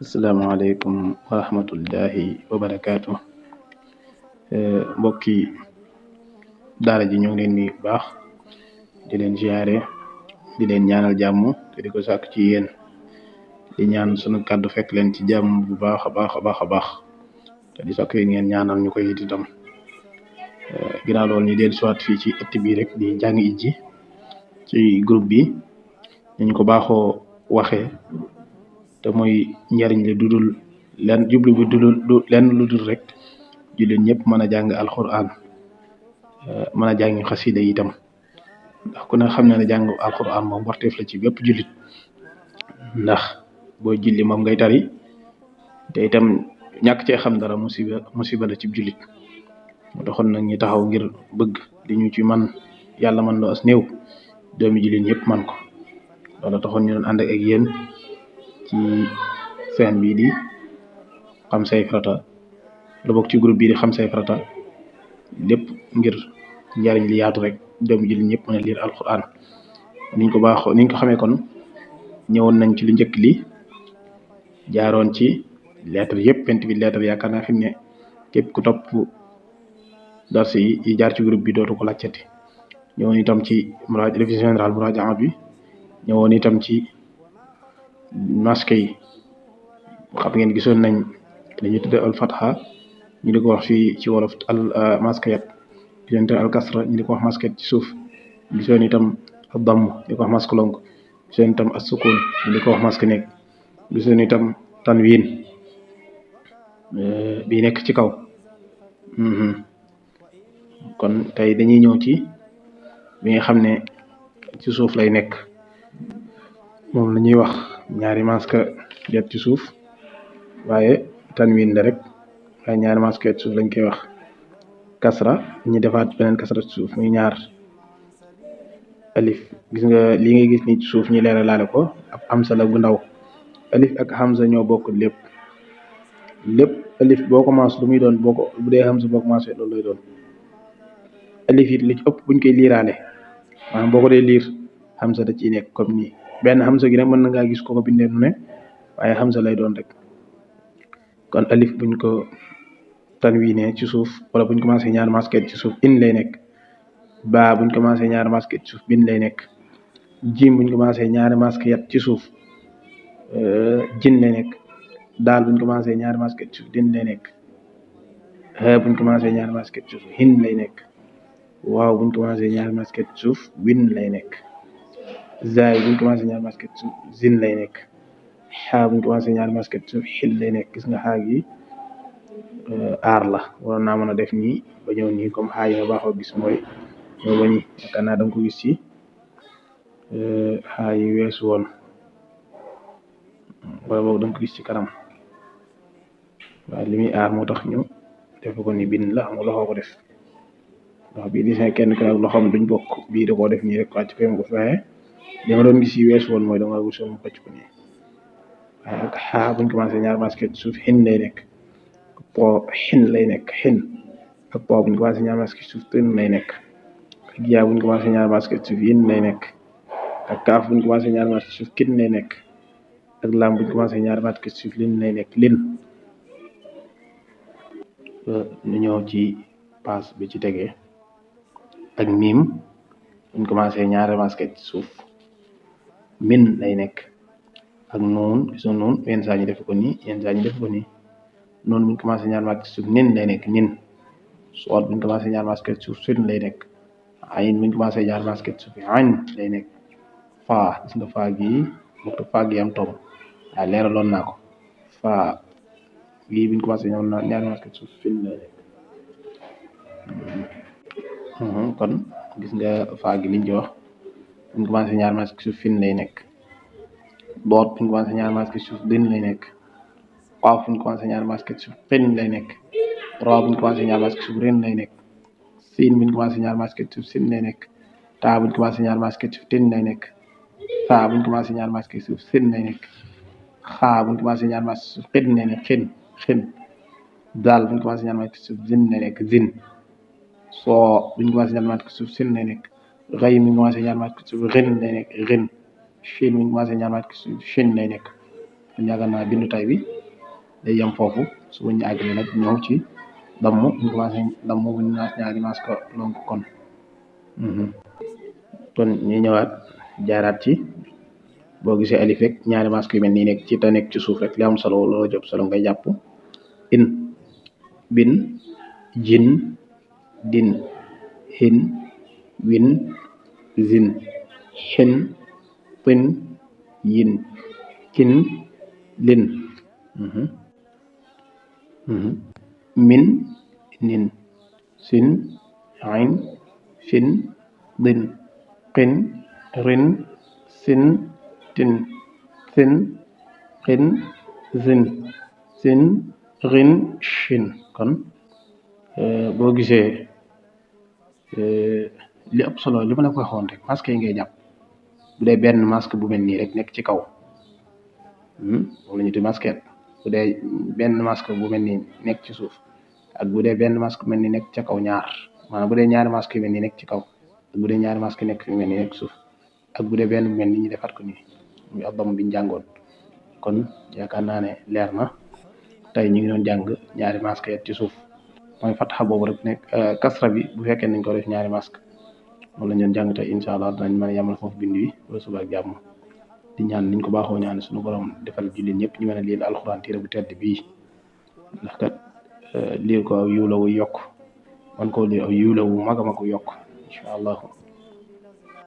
asalaamaaleykum wa rahmatullahi wa barakaatu. Mbokki daara ji ñoo ngi leen nuyu bu baax di leen ziare di leen ñaanal jàmm te di ko sàkk ci yéen di ñaan sunu kàddu fekk leen ci jàmm bu baax a baax a baax a baax te di sàkk ngeen ñaanal ñu koy it itam. Ginnaaw loolu ñu dellu siwaat fii ci ëtt bi rek di jàng ijji ci groupe bi ñu ko baaxoo waxee. te mooy njariñ li dudul len jublu bi du lenn lu dul rek jullit ñëpp mën a jàng alquran mën a jàng xasida itam ndax ku ne xam ne jàng alquran moom warteef la ci bépp jullit ndax boo julli moom ngay tari te itam ñàkk cee xam dara musiba la ci jullit moo taxoon nag ñi taxaw ngir bëgg li ñu ci man yàlla man loo as néew doomi jullit ñëpp man ko loolu taxoon ñu doon ànd ak yéen ci seen bii di xam say farata la bokk ci groupe bii di xam say farata lépp ngir njariñ li yaatu rek doomu jullit ñëpp mën a liir alquran niñ ko xamee kon ñëwoon nañ ci lu njëkk li jaaroon ci lettre yëpp 28 lettre yaakaar naa fi mu ne képp ku topp dars yi jaar ci groupe bi dootu ko laajteti ñëwoon itam ci révision générale murajaat bi ñëwoon itam ci masque yi xam ngeen gisoon nañ dañuy tudde al fatha ñu di ko wax fii ci wolof al maskiyat gisoon itam al kasra ñu di ko wax maskiyat ci suuf gisoon itam al damm di ko wax mask lonk gisoon itam as sukun ñu di ko wax mask nekk gisoon itam tanwin bi nekk ci kaw kon tey dañuy ñëw ci bi nga xam ne ci suuf lay nekk moom la ñuy wax ñaari masque jet ci suuf waaye tanwin la rek waaye ñaari masque jet ci suuf lañ koy wax kasra ñu defaat beneen kasra ci suuf muy ñaar alif gis nga li ngay gis ni ci suuf ñi leera laale ko ab hamza la bu ndaw alif ak hamza ñoo bokk lépp alif boo commencé lu muy doon bu dee hamza boo commencé loolu lay doon alif it li ci ëpp buñ koy liiraale maanaam boo ko dee liir hamza da ciy nekk comme nii benn hamza gi nag mën na ngaa gis ko bindee nu ne waaye hamza lay doon rek kon alif buñ ko tanwiine ci suuf wala buñ commencé ñaar masket ci suuf in lay nekk baa buñ commencé ñaar masket ci suuf bin lay nekk jim buñ commencé ñaari masket ci suuf jin lay nekk daal buñ commencé ñaari masket ci suuf din lay nekk ha buñ commencé ñaari masket ci suuf hin lay nekk waaw buñ commencé ñaari masket ci suuf win lay nekk zaay buñ commencé ñaari masket suuf zin lay nekk xaa buñ commencé ñaari masket suuf xil lay nekk gis nga xaa gi aar la waroon naa mën a def nii ba ñëw nii comme xaa yi nga baaxoo gis mooy ñoo ba nii yaakaar naa danga ko gis ci xaa yi weesu woon wala boog danga ko gis ci kanam waaye li muy aar moo tax ñu def ko ni bind la amul loxoo ko def ndax bii di seen kenn ku nekk loxoom duñ bokk bii da koo def nii rek wàcc ko waaye li ma doon gis yi weesu woon mooy danga wuso mu xëcc ko nii waaye ak xaa buñ commencé ñaar masket suuf xin lay nekk po xin lay nekk xin ak po buñ commencé ñaar masket suuf tin lay nekk ak yaa buñ commencé ñaar masket suuf yin lay nekk ak kaaf buñ commencé ñaar masket suuf kin lay nekk ak lam buñ commencé ñaar masket suuf lin lay nekk lin ñu ñëw ci paas bi ci tegee ak miim buñ commencé ñaari masket ci suuf min lay nekk ak nuun gisoon nuun yenn saa ñu def ko nii yenn saa ñu def ko nii noonu buñ commencé ñaari masket ci suuf nin lay nekk nin soot buñ commencé ñaari masket ci suuf sin lay nekk ayin buñ commencé ñaari masket ci suuf ayn lay nekk faa gis nga faa gi bokk faa gi am tomb waaye leeraloon naa ko faa lii buñ commencé ñaari masket ci suuf fin lay nekk kon gis nga faa gi liñ ci wax buñ commencé ñaar masque suuf fin lay nekk boot buñ commencé ñaar masque suuf din lay nekk xaaf buñ commencé ñaar masque suuf xin lay nekk roo buñ commencé ñaar masque suuf rin lay nekk siin buñ commencé ñaar masque suuf sin lay nekk taa buñ commencé ñaar masque suuf tin lay nekk saa buñ commencé ñaar masque suuf sin lay nekk xaa buñ commencé ñaar masque suuf xin lay nekk xin daal buñ commencé ñaar masque suuf zin lay nekk zin soo buñ commencé ñaar masque suuf sin lay nekk xëy mi commencé ñaar masque suuf rin lay nekk rin Chine mi ngi commencé ñaar masque suuf Chine lay nekk kon yaakaar naa bindu tay bi day yem foofu su ñu àggalee nag ñëw ci damm ñu commencé damm bu ñu naas ñaari masque lonk kon kon ñu ñëwaat jaaraat ci boo gisee alif rek ñaari masque yu mel nii nekk ci te nekk ci suuf rek li am solo loolu jop solo ngay jàpp in bin jin din hin win zin xin pin yin kin lin min nin sin ayn fin din qin rin sin tin sin qin zin sin rin shin kon boo gisee li ëpp solo li ma la ko waxoon rek masque yi ngay jàpp bu dee benn masque bu mel nii rek nekk ci kaw moom la ñu tuddee masquette bu dee benn masque bu mel nii nekk ci suuf ak bu dee benn masque bu mel nii nekk ca kaw ñaar maanaam bu dee ñaari masque yu mel nii nekk ci kaw ak bu dee ñaari masque nekk yu mel nii nekk suuf ak bu dee benn bu mel nii ñu defaat ko nii muy ab dam biñ jàngoon kon yaakaar naa ne leer na tey ñu ngi doon jàng ñaari masque yet ci suuf mooy fatxa boobu rek nekk kasra bi bu fekkee nañ ko def ñaari masque moom la ñu doon jàng tey incha allah dinañ mën a yamal foofu bind wi wala suba ak jàmm di ñaan niñ ko baaxoo ñaan suñu borom defal jullit ñëpp ñu mën a liir alxuraan téere bu tedd bii ndax kat liir ko aw yiw la wu yokk man koo liir aw yiw la wu mag a mag wu yokk incha allah